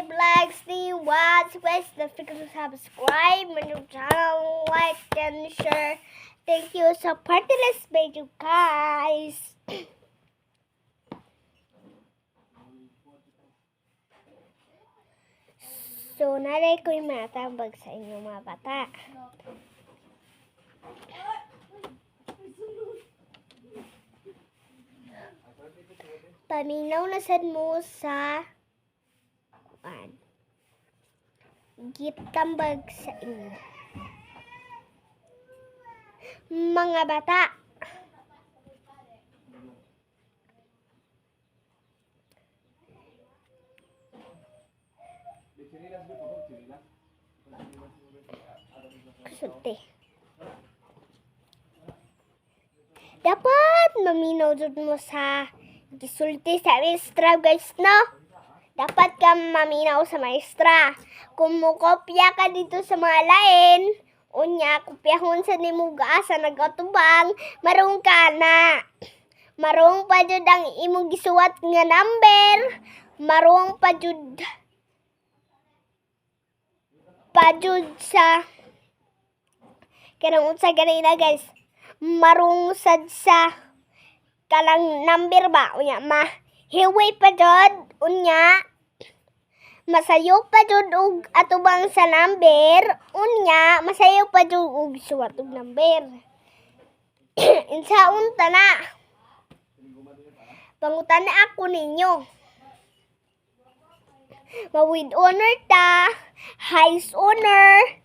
Vlogs ni Watch. Guys, don't forget to subscribe my new channel, like and share. Thank you support this video, guys. So, naray ko yung mga tambag sa inyo, mga bata. Paminaw na sad mo sa kuan. Gitambag sa inyo, mga bata. Kusunti. Dapat maminaw jud mo sa gisulti sa maestra, guys, no? Dapat ka maminaw sa maestra. Kung mukopya ka dito sa mga lain, unya, kopyahon sa nimo sa nagatubang, marong ka na. Marong pa jud ang imong gisuwat nga number, marong pa jud sa kanang unsa ganina, guys, marong sad sa kalang number ba, unya ma hiway pa jud, unya masayo pa jud og atubang sa number, unya masayo pa jud og suwat og number. Insaon ta na? Pangutan na ako ninyo. Ma with honor ta, highest honor,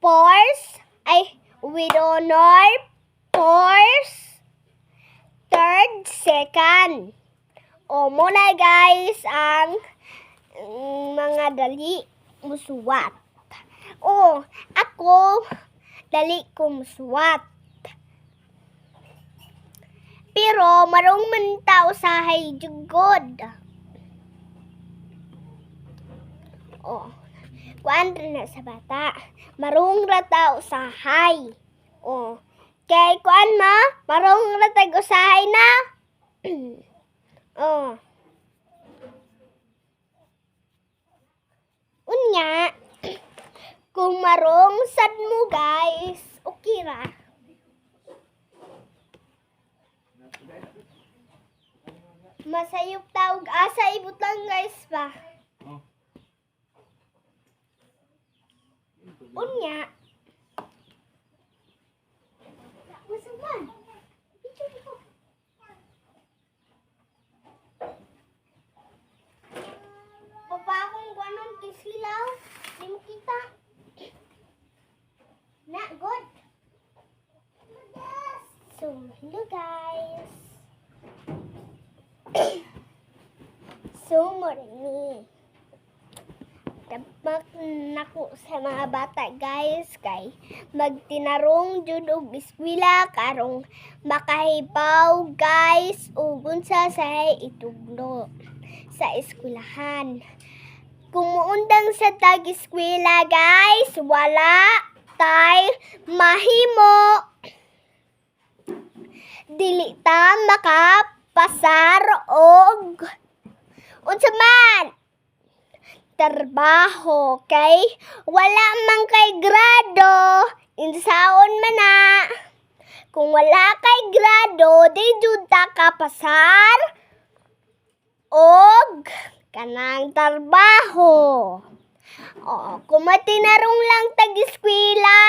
fourth, ay, with honor, fourth, third, second. O, muna, guys, ang mga dali musuwat. O, ako, dali ko musuwat. Pero, marong man tao sa jugod. O, kuan rin na sa bata. Marong ra tao usahay. O, kay kuan ma, marong ra tag usahay na. O. Unya, kung marong sad mo, guys, okay ra. Masayop tawag asa ibutang, guys, ba. Oh. Unya. Masuman. Picture ko. Papa akong guanon kay silaw. Di mo kita. Na good. So, hello, guys. So, morning. Tamak nako sa mga bata, guys, kay magtinarong jud og eskwela karong makahibaw, guys, ug unsa sa itugno sa eskwelahan. Kung muundang sa tag eskwela, guys, wala tay mahimo. Dili ta makapasar og unsa man trabaho kay wala man kay grado, insaon man na. Kung wala kay grado, di jud ta kapasar og kanang trabaho. Oo, kung matinarong lang tag eskwela,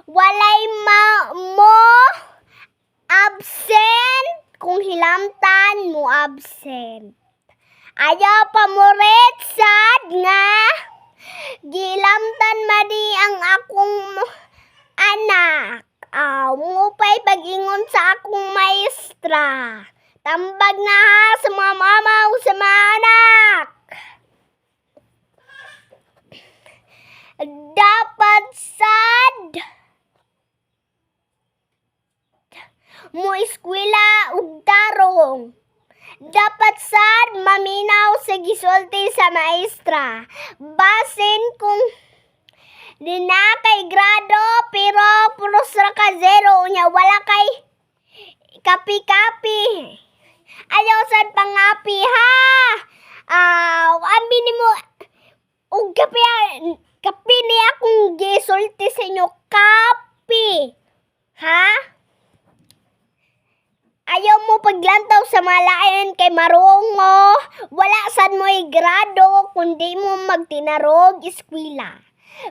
walay ma mo absent, kung hilamtan mo absent. Ayaw pa mo sad nga gilamtan madi ang akong anak. Aw, mo pa'y pag-ingon sa akong maestra. Tambag na ha sa mga mama o sa mga anak. Dapat sad mo eskwela ug tarong. Dapat sad maminaw sa gisulti sa maestra. Basin kung di na kay grado pero puros ra ka zero, unya wala kay kapi-kapi. Ayaw sad pangapi ha. Kape, kape niya akong gisulti sa inyo. Kape. Ha? Ayaw mo paglantaw sa mga lain kay marunong mo. Wala sad mo grado kundi mo magtinarog eskwela.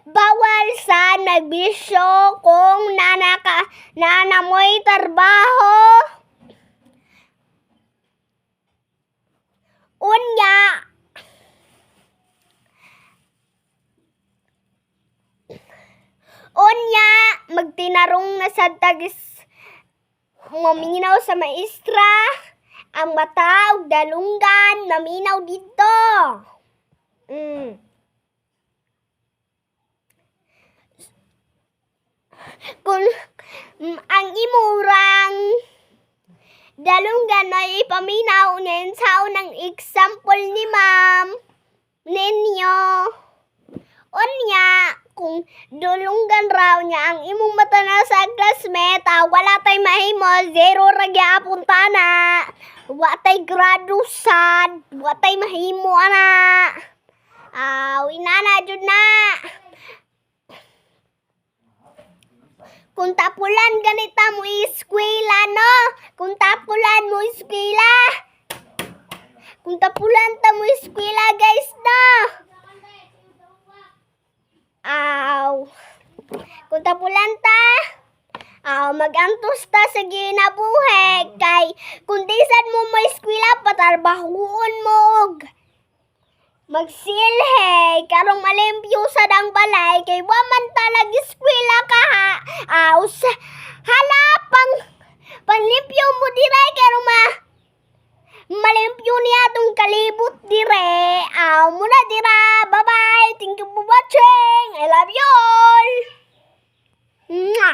Bawal sa nagbisyo kung nanaka nana mo'y trabaho. Unya, unya, magtinarong na sad tagis maminaw sa maestra, ang mata ug dalunggan, maminaw dito. Kung ang imurang dalunggan ay ipaminaw sa ng example ni ma'am ninyo. Unya, kung dulunggan raw niya ang imong mata na sa classmate, wala tay mahimo, zero ra gyapon tana. Wa tay grado sad, wa tay mahimo ana. Aw, inana jud na. Kung tapulan ganita mo eskwela, no? Kung tapulan mo eskwela. Kung tapulan ta mo eskwela, guys, no? Aw. Kung tapulan ta, aw, magantos ta sa ginabuhi kay kung di sad mo mo eskwela, patarbahuon mo og magsilhe karong malimpyo sad ang balay kay wa man ta nag-eskwela ka ha. Aw, sa, hala pang panglimpyo mo dire karong ma malimpyo niya tong kalibot dire. Aw, muna dira. Bye-bye. Thank you for watching. I love you all.